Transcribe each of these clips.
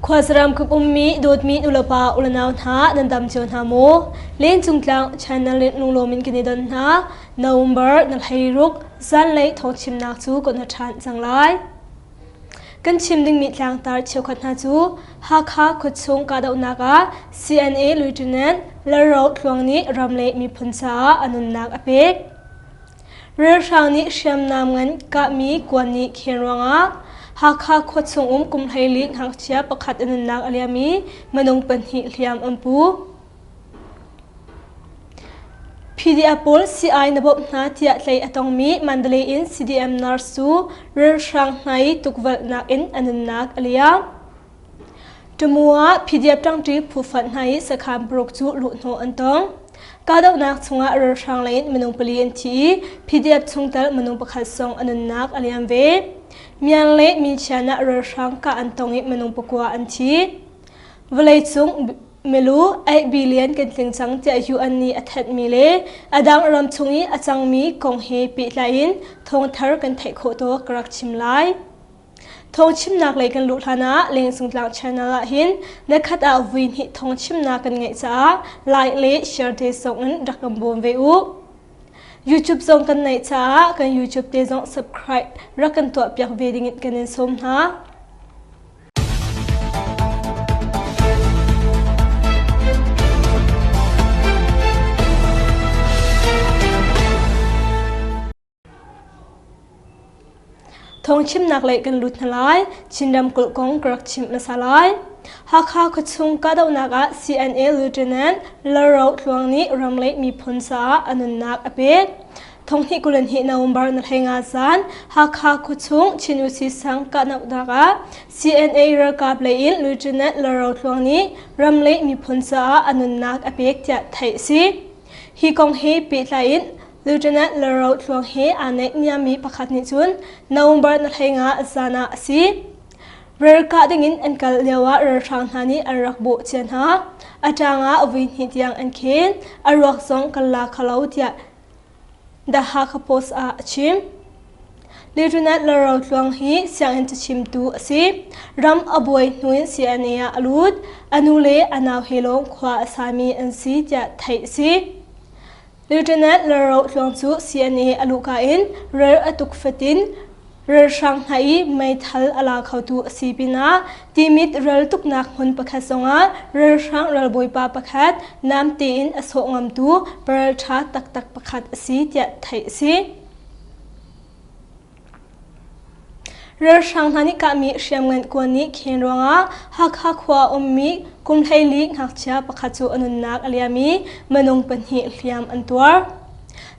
Khuasaram khup ummi dawtmi nulepa ulenau hna nan dam cio hna maw? Lencung tlang channel in lunglawm in kan i don hna. November na 16 zanlei thawngchimnak cu kan ha ṭhan cang lai. Kan chim dingmi tlangtar cheukhat hna cu Hakha khuachung kahdohnak ah CNA Lieutenant Lalro Tluang nih ram le miphun caah a nunnak a pek. Ralhrang nih hriamnam ngan kahmi kuan nih khen ruangah Hakha khuachung um kum 14 ngakchia pakhat a nunnak a liam i minung pahnih hliam an pu. PDF pawl sii-ai na bawmh hna tiah tlei a tongmi Mandalay in CDM nurse cu ralhrang hna i tukvelhnak in a nunnak a liam. Tamu ah PDF ṭangṭi phu fonh hna i sakhan paruk cu luhhnawh an tong. Kahdohnak chungah ralhrang lei in minung pali an thi i PDF chungtel minung pakhat zong a nunnak a liam ve. Myanmar le Minchian ah ralhrang kah an tong i minung pakua an thi. Vawleicung Milu 8 billion kan tling cang tiah UN nih a thanhmi le a dang ram chung i a cangmi kong he pehtlai in thawngthar kan theih khawh tawk ka rak chim lai. Thawngchimnak lei kan luh hlan ah Lengcungtlang channel ah hin na khat ah vui hnih thawngchimnak kan ngeih caah like le share te zong in rak kan bawm ve u. YouTube zong kan neih caah kan YouTube te zong subscribe rak kan tuah piak ve ding in kan in sawm hna. Thawngchimnak lei kan lut hna lai. Chin ramkulh kong ka rak chimh hmasa lai. Hakha khuachung kahdohnak ah CNA Lieutenant Lalro Tluang nih ramlei miphun caah a nunnak a pek. Thonghnih 22 November na 15 zan Hakha khuachung Chin Usi sang kahdohnak ah CNA ralkap lei in Lieutenant Lalro Tluang nih ramlei miphun caah a nunnak a pek tiah theih a si. Hi kong he pehtlai in Lieutenant Lalro Tluang he aa naihniammi pakhat nih cun November na 15 zan ah a si. Ralkah dingin an kal lioah ralhrang hna nih an rak bawh cia hna. A ṭang ah vui hnih tiang an khen. A ruak zong kan la kho lo tiah The Hakha Post ah a chim. Lieutenant Lalro Tluang hi sianginn cachimtu a si. Ram a buai hnu in CNA ah a lut. A nu le a nau he lawng khua a sami an si tiah theih a si. Lieutenant Lalro Tluang cu CNA a luhka in ral a tuk fatin ralhrang hna i meithal a la khotu a si pinah Timit ral tuknak hmun pakhat zongah ralhrang ralbawipa pakhat namte in a sawh ngamtu paralṭha taktak pakhat a si tiah theih a si. Ralhrang hna nih kahmi hriamngan kuan nih khen ruangah Hakha khua ummi kum 14 ngakchia pakhat cu a nunnak a liam i minung pahnih hliam an tuar.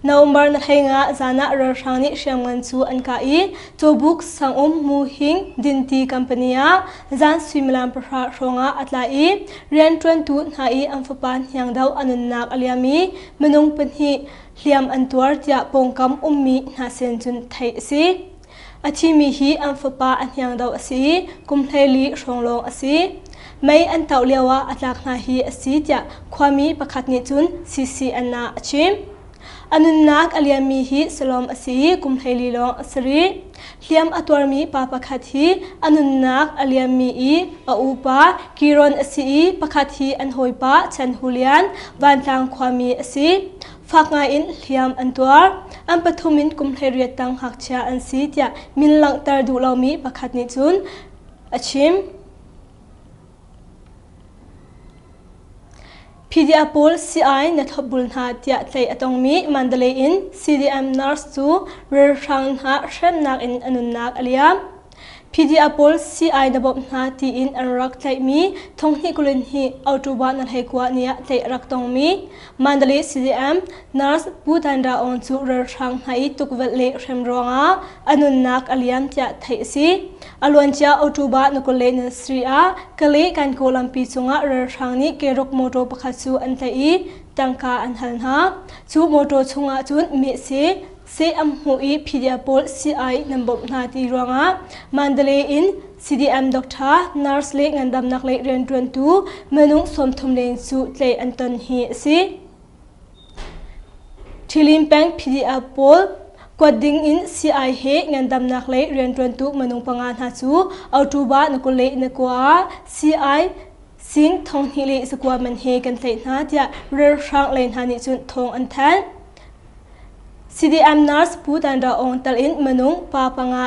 November na 15 zan ah ralhrang nih hriamngan cu an kah i Cawbuk sangum Muhing dinti company ah zan suimilam pahra hrawngah a tla i rianṭuantu hna i an fapa hniang do a nunnak a liam i minung pahnih hliam an tuar tiah pawngkam ummi hna sin cun theih a si. A thimi hi an fapa a hniang do a si i kum 14 hrawng lawng a si. Mei an toh lioah a tlak hna hi a si tiah khuami pakhat nih cun CCN ah a chim. A nunnak a liammi hi Salom a si i kum 14 lawng a si rih. Hliam a tuarmi pa pakhat hi a nunnak a liammi i a upa Kiron a si i pakhat hi an hawipa Chan Hu Lian Vantlang khuami a si. Fak ngaiin hliam an tuar. An pathum in kum 18 tang ngakchia an si tiah min langhter duh lomi pakhat nih cun a chim. PDF pawl sii-ai na thlopbul hna tiah tlaih a tongmi Mandalay in CDM nurse cu ralhrang hna hremnak in a nunnak a liam. PDF pawl sii-ai na bawmh hna tiin an rak tlaihmi thonghnih 22 October na 19 ni ah tlaih a rak tongmi Mandalay CDM nurse Pu Tan Ra Aung cu ralhrang hna i tukvelh le hrem ruangah a nunnak a liam tiah theih a si. A luancia October na 23 ah Kale Kankaw lampi cungah ralhrang nih keruk motor pakhat cu an tlaih i tangka an hal hna. Cu motor chungah cun mehse seh an hmuh i PDF pawl sii-ai nan bawmh hna ti ruangah Mandalay in CDM doctor, nurse le ngandamnak lei rianṭuantu minung 30 leng cu tlaih an ton hi a si. Ṭhilin peng PDF pawl Kuat ding in sii-ai he ngandamnak lei rianṭuantu minung panga hna cu October ni 29 ah sii-ai sing 2900 man he kan tlaih hna tiah ralhrang lei hna nih cun thawng an thanh. CDM nurse Pu Tan Ra Aung tal in minung pa panga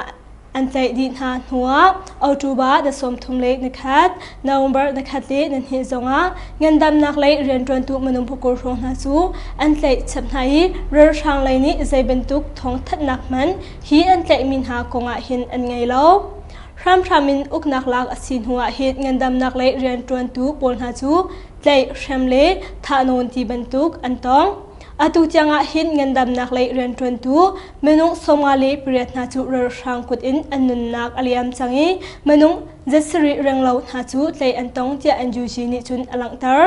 an tlaih dih hna hnuah October ni 31, November ni khat le ni hnih zongah ngandamnak lei rianṭuantu minung pakul hrawng hna cu an tlaih chap hna i ralhrang lei nih zei bantuk thawngthanhnak hmanh hi an tlaihmi hna kongah hin an ngei lo. Hramhram in uknak lak a si hnuah hin ngandamnak lei rianṭuantu pawl hna cu tlaih, hrem le thahnawn ti bantuk an tong. Atu tiangah hin ngandamnak lei rianṭuantu minung 58 hna cu ralhrang kut in an nunnak a liam cang i minung 7 renglo hna cu tlaih an tong tiah NUG nih cun a langhter.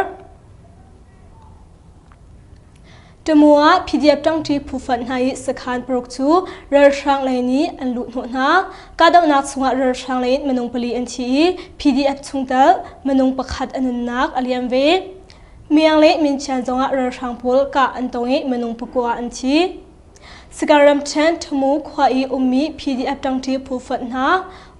Tamu ah PDF ṭangṭi phu fonh hna i sakhan paruk cu ralhrang lei nih an luhhnawh hna. Kahdohnak chungah ralhrang lei in minung pali an thi i PDF chungtel minung pakhat a nunnak a liam ve. Miang le Minchian zongah ralhrang pawl kah an tong i minung pakua an thi. Sagaing ramṭhen Ṭhamu khua i ummi PDF ṭangṭi phu fonh hna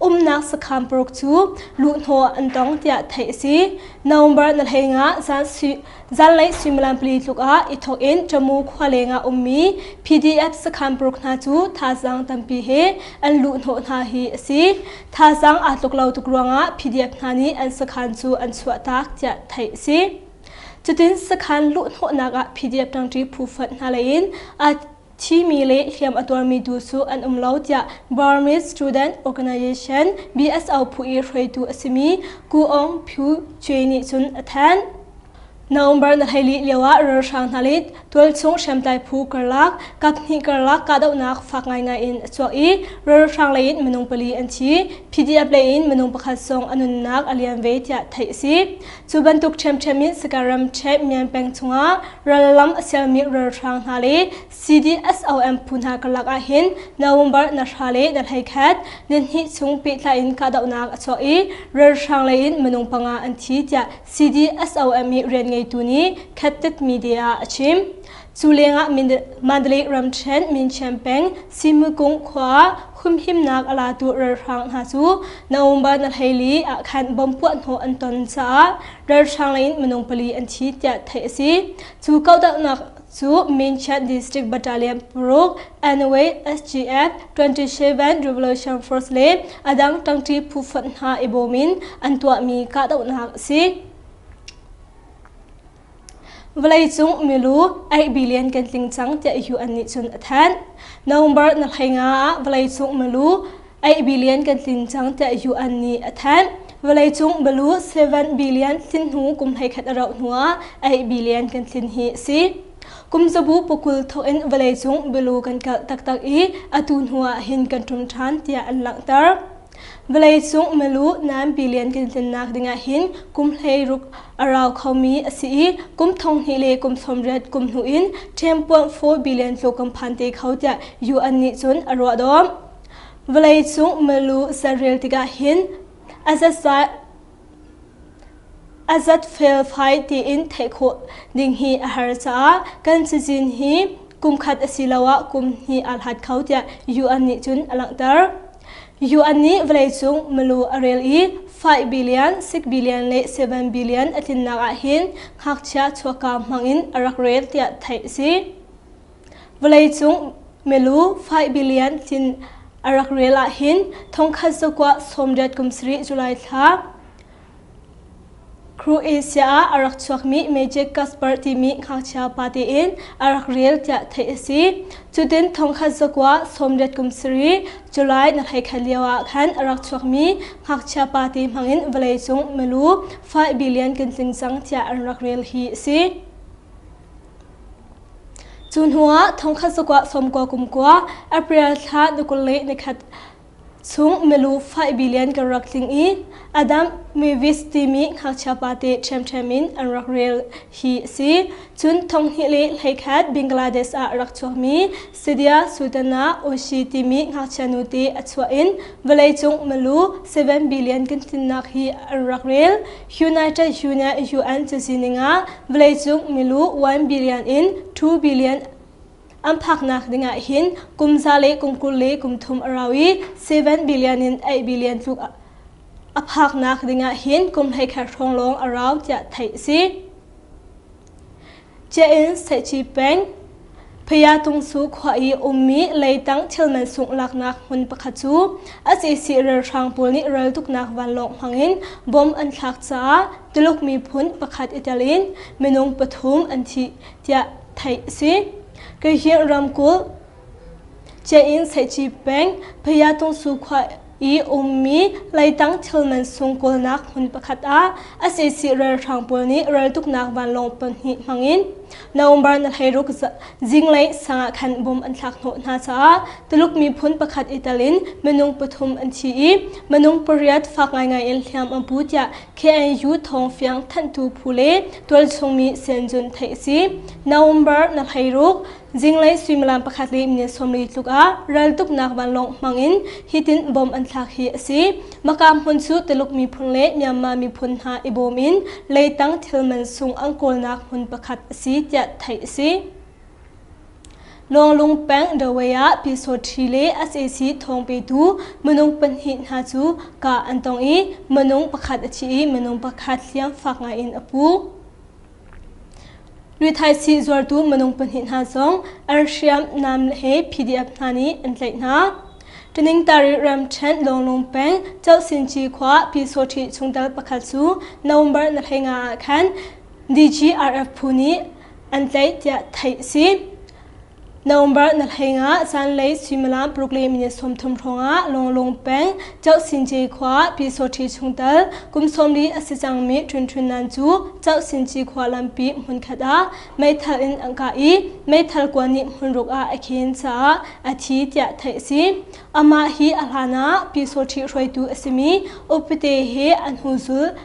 umnak sakhan paruk cu luhhnawh an tong tiah theih a si. November na 15 zanlei suimilam pali tluk ah i thawk in Ṭhamu khua leng ah ummi PDF sakhan paruk hna cu thazaang tampi he an luhhnawh hna hi a si. Thazaang aa tluk lo tuk ruangah PDF hna nih an sakhan cu an chuahtak tiah theih a si. Cutin sakhan luhhnawhnak ah PDF ṭangṭi phu fonh hna lei in a thimi le hliam a tuarmi tu cu an um lo tiah Burmese Student Organization BSO phu i hruaitu a simi Ku Aung Phu Cwe nih cun a thanh. November na 14 lioah ralhrang hna le tualchung hriamtlai phu karlak kaphnih karlak kahdohnak fak ngaingai in a chuak i ralhrang lei in minung pali an thi. PDF lei in minung pakhat zong a nunnak a liam ve tiah theih a si. Cu bantuk ṭhiamṭhiam in Sagaing ramṭhen Myan peng chungah rallam a sialmi ralhrang hna le CDSOM phu hna karlak ahhin November na hra le na hleikhat nihnih chung pehtlai in kahdohnak a chuak i ralhrang lei in minung panga an thi tiah CDSOM i rian ngeitu nih Khattit Media ah a chim. Cu lengah Mandalay ramṭhen Minchiam peng Simukung khua ah humhimnak a latu ralhrang hna cu November na 14 ah khan bomb puahhnawh an ton caah ralhrang lei in minung pali an thi tiah theih a si. Cu kahdohnak cu Minchian District Battalion paruk Anway SGF 27 Revolution Force le a dang ṭangṭi phu fonh hna i bawm in an tuahmi kahdohnak a si. Vawleicung milu 8 billion kan tling cang tiah UN nih cun a thanh. November na 15 ah vawleicung milu 8 billion kan tling cang tiah UN nih a thanh. Vawleicung milu 7 billion tlin hnu kum 11 a rauh hnuah 8 billion kan tlin hi a si. Kum zabu pakul thawk in vawleicung milu kan kalh taktak i atu hnuah hin kan ṭum ṭhan tiah an langhter. Vawleicung milu 9 billion kan tlinnak dingah hin kum 16 a rau khomi a si i kum 2000 le kum 80 kum hnu in 10.4 billion tluk kan phan te kho tiah UN nih cun a ruah dawm. Vawleicung milu sarel tikah hin a zat a zat felfai tiin theih khawh ding hi a har caah kan cazin hi kum khat asiloah kum hnih aa hlat kho tiah UN nih cun a langhter. UN nih vawleicung milu a rel i 5 billion, 6 billion le 7 billion a tlinnak ah hin ngakchia chuakka hmangin a rak rel tiah theih a si. Vawleicung milu 5 billion tlin a rak rel ah hin thongkhat zakua 80 kum sarih July thla Croatia ah a rak chuakmi Magic Kasper timi ngakchia pa tein a rak rel tiah theih a si. Cutin thongkhat zakua 80 kum sarih July na 11 lio ah khan a rak chuakmi ngakchia pa te hmangin vawleicung milu 5 billion kan tling cang tiah an rak rel hi a si. Cu hnuah thongkhat zakua 90 kum kua April thla ni 21 chung milu 5 billion kan rak tling i Adam Mavis timi ngakchia pate ṭhiamṭhiam in an rak rel hi a si. Cun 2011 Bangladesh ah rak chuakmi Sadia Sultana Oshi timi ngakchia nute a chuah in vawleicung milu 7 billion kan tlinnak hi an rak rel. United Union UN cu sining ah vawleicung milu 1 billion in 2 billion. An phaknak dingah hin kum za le kum 20 le kum thum a rau i 7 billion in 8 billion tluk a phaknak dingah hin kum 11 hrawng lawng a rau tiah theih a si. Ciain Sehci peng Phayatungsu khua i ummi leitang thilman sungh laknak hmun pakhat cu SAC ralhrang pawl nih raltuknak vanlawng hmangin bom an thlak caah Tuluk miphun pakhat i tel in minung pathum an thi tiah theih a si. Keihin ramkulh Ciain Sehci peng Phayatungsu khua i ummi leitang thilman sung kawlnak hmun pakhat ah SAC ralhrang pawl nih raltuknak vanlawng pahnih hmangin November na 16 zinglei sang ah khan bom an thlak hnawh hna caah Tuluk miphun pakhat i tel in minung pathum an thi i minung pariat fak ngaingai in hliam an pu tiah KNU thawngfiang thanhtu phu le tualchungmi sianzun theih a si. November na 16 Zinglei suimilam pakhat le minute 40 tluk ah raltuknak vanlawng hmangin hitin bom an thlak hi a si. Maka hmun cu Tuluk miphun le Myanmar miphun hna i bawm in leitang thil man sung an kawlnak hmun pakhat a si tiah theih a si. Lawnglung peng Dawei ah Pyisawṭhi le sac thawngpetu minung pahnih hna cu kah an tong i minung pakhat a thi i minung pakhat hliam fak ngai in a pu. Rithaisii zuartu minung pahnih hna zong an hriamnam he PDF hna nih an tlaih hna. Taningtari ramṭhen Lawnglung peng Chohsinci khua Pyisawṭhi chungtel pakhat cu November na 15 ah khan DGRF phu nih an tlaih tiah theih a si. November na 15 zanlei suimilam paruk le minute 30 hrawngah Lawnglung peng Chohsinci khua Pyisawṭhi chungtel kum 40 a si cangmi Ṭun Ṭun Nan cu Chohsinci khua lampi hmunkhat ah meithal in an kah i meithal kuan nih hmunruk ah a khen caah a thi tiah theih a si. Amah hi a hlan ah Pyisawṭhi hruaitu a simi upate he an hnuzul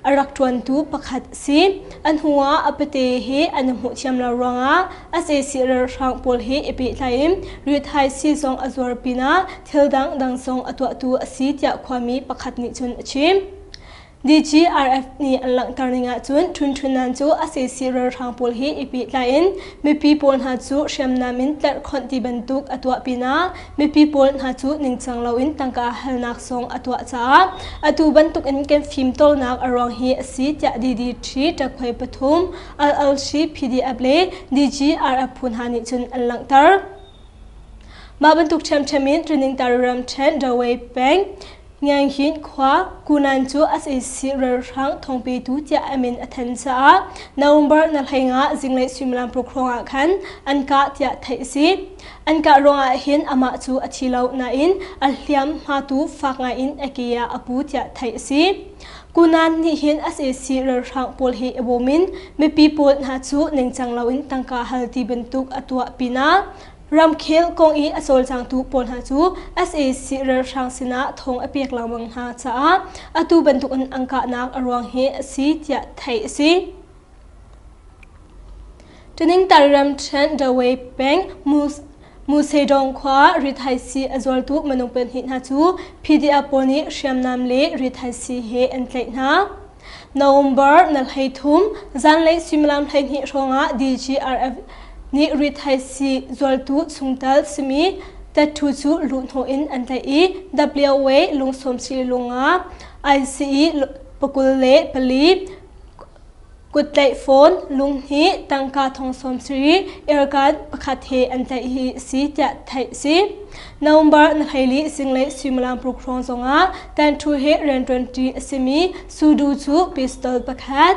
a rak ṭuantu pakhat a si. A hnuah a pate he an i hmuh thiam lo ruangah sac ralhrang pawl he i pehtlai in rithaisii zong a zuar pinah thil dangdang zong a tuahtu a si tiah khuami pakhat nih cun a chim. DGRF nih an langhter ning ahcun Ṭhun Ṭhun Nan cu sac ralhrang pawl he i pehtlai in mipi pawl hna cu hriamnam in tlerhkhonh ti bantuk a tuah pinah mipi pawl hna cu ningcang loin tangka halnak zong a tuah caah atu bantukin kan fimtawlnak a ruang hi a si tiah DDT ṭakhuai pathum LLC PDF le DGRF phu hna nih cun an langhter. Mah bantuk ṭhiamṭhiam in Triningtar ramṭhen Dawei peng Ngianghin khua Kunan cu sac ralhrang thawngpetu tiah a min a than caah November na 15 zinglei suimilam paruk hrawngah khan an kah tiah theih a si. An kah ruangah hin amah cu a thi lo nain a hliam hmatu fak ngaiin a ke ah a pu tiah theih a si. Kunan nih hin sac ralhrang pawl he i bawm in mipi pawl hna cu ningcang loin tangka hal ti bantuk a tuah pinah Ramkhel kong i a cawlcangtu pawl hna cu sac ralhrang sinah thawng a pek lengmang hna caah atu bantukin an kahnak a ruang hi a si tiah theih a si. Taningtar ramṭhen Dawei peng Musedong khua rithaisii a zuartu minung pahnih hna cu PDF pawl nih hriamnam le rithaisii he an tlaih hna. November na 13 zanlei suimilam 12 hrawngah DGRF nih rithaisii zualtu chungtel simi tattoo cu luhhnawh in an tlaih i WA lungsawm si lungah ICE 24 kutlaih phone lunghnih tangka thong 70 airgun pakhat he an tlaih hi a si tiah theih a si. November na hleili zinglei suimilam paruk hrawng zongah Tanthu he rianṭuanṭi a simi Sudu cu pistol pakhat,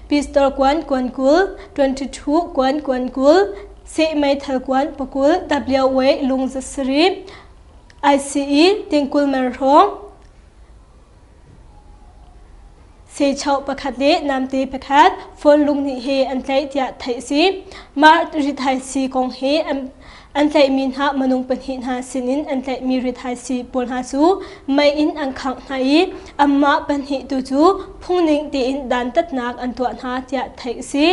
pistol kuan kuan 20, 22 kuan kuan 20, seh meithal kuan pakul, WA lung za sarih, ICE tingkul mer hrawng, Seichoh pakhat le namte pakhat phone lunghnih he an tlaih tiah theih a si. Mah rithaisii kong he an tlaihmi hna minung pahnih hna sinin an tlaihmi rithaisii pawl hna cu mei in an khangh hna i anmah pahnih tu cu phungning tein dantatnak an tuah hna tiah theih a si.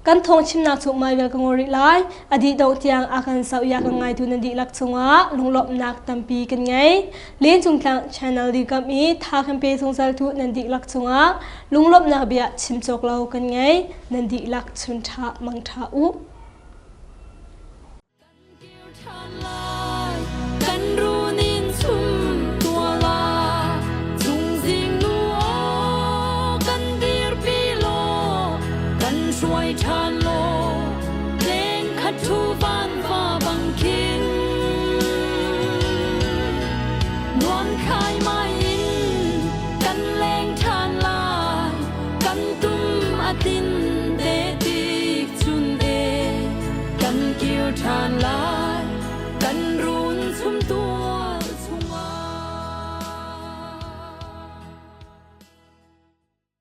Kan thawng chimnak cu maivel ka ngol rih lai. A dih dongh tiang a kan zoh ya kan ngaitu nan dihlak cungah lunglawmhnak tampi kan ngei. Lencung Tlang channel dirkamh i tha kan pe zungzal tu nan dihlak cungah lunglawmhnak bia chim cawk lo kan ngei. Nan dihlak chun ṭha mang ṭha u.